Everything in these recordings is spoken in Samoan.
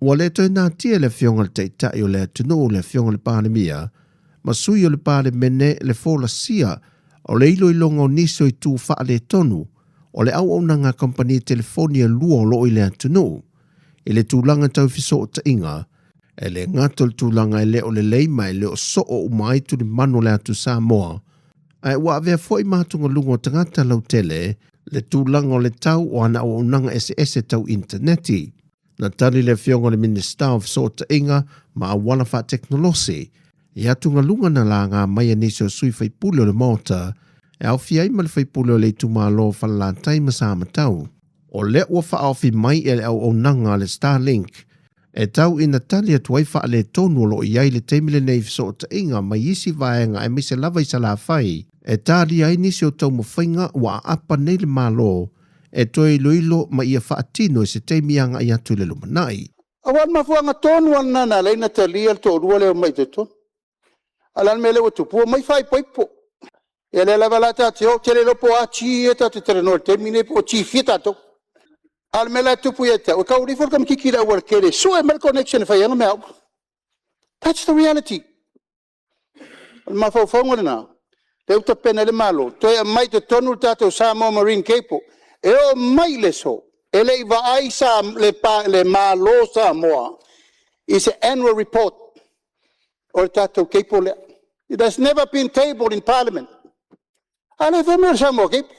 Ua le toe natia e le Afioga i le Taitai o le atunuu, le Afioga i le Palemia, ma sui o le Palemene le folasia o le iloiloga o nisi o itu faaletonu o le auaunaga a kamupani telefoni e lua o lo o i le atunuu i le tulaga tau fesootaiga, e le gata o le tulaga e le o lelei ma e le o soo uma ai tulimanu o le atu Samoa, ae ua avea foi ma atugaluga o tagata lautele le tulaga o le tau o ana auaunaga eseese tau initaneti. Na tali le Afioga i le Minisita o Fesootaiga ma Auala Faatekonolosi i atugaluga na laga mai e nisi o sui faipule o le Maota, e aofia ai ma le faipule o le itumalo o Falelatai ma Samatau. O lea ua faaofi mai e le auaunaga a le Starlink e tau ina tali atu ai faaletonu o lo o i ai i le taimi lenei i fesootaiga mai isi vaega aemaise lava i Salafai, e talia ai nisi o taumafaiga ua aapa nei le Malo e toe iloilo ma ia faatino i se taimi agai atu i le lumanai. Aua o le mafuaaga tonu lava lena na ala ai ona talia le toalua lea e omai i totonu. A o le a le mea lea ua tupu? Ua omai faaipoipo. Ia o lea lava la tatou te o, ou te le iloa po o a G ia tatou te talanoa ai i le taimi lenei po o G fia tatou. A o le mea la e tupu ia te au, e tau alu ifo le tamaitiiti i le aualatele e sue mai le connection e fai ai ana meaaoga. That's the reality. O le mafaufauga lena lea ua tapena ai le Malo, toe aumai i totonu le tatou Samoa Marine Cable. E oo mai i le aso, e le i vaai le Malo o Samoa i se annual report o le tatou cable lea. It has never been tabled in Parliament. A o lea e fai mai o le Samoa Cable.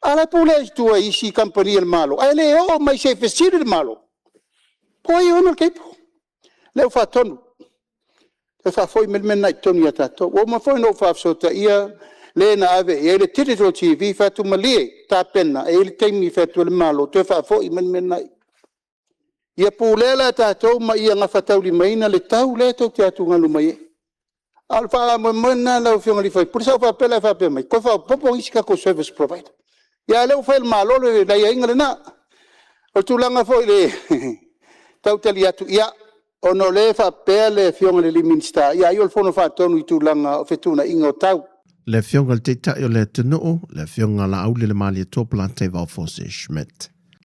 A o la e pulea i tua e isi kamupani a le Malo, ae le oo mai se i fesili le Malo po o ai e ona le cable. O lea ua faatonu, toe faafoi mai le mea lena i totonu ia tatou. Ua uma foi ona ou faafesootaia le na ave i ai le Digital TV, fai atu, malie tapena, e i ai le taimi e fai atu ai le Malo toe faafoi mai le mea lena e i i. Ia pulea la e tatou ma ia gafataulimaina le tau lea tou te atugalu mai ai. A o le faamoemoe lena lau Afioga i le sui usufono, sa ou faapea o le a e faapea mai, toe faaopoopo isi tatou service provider. Ia a o lea ua fai e le Malo le aiaiga lena. O le tulaga foi i le tau tali atu, ia, ona o lea e faapea le Afioga i le Minisita, ai o le Fono Faatonu i tulaga o fetuunaiga o tau. Le Afioga i le Taitai o le atunuu, le Afioga Laauli Lemalietoa Polataivao Fosi Schmidt.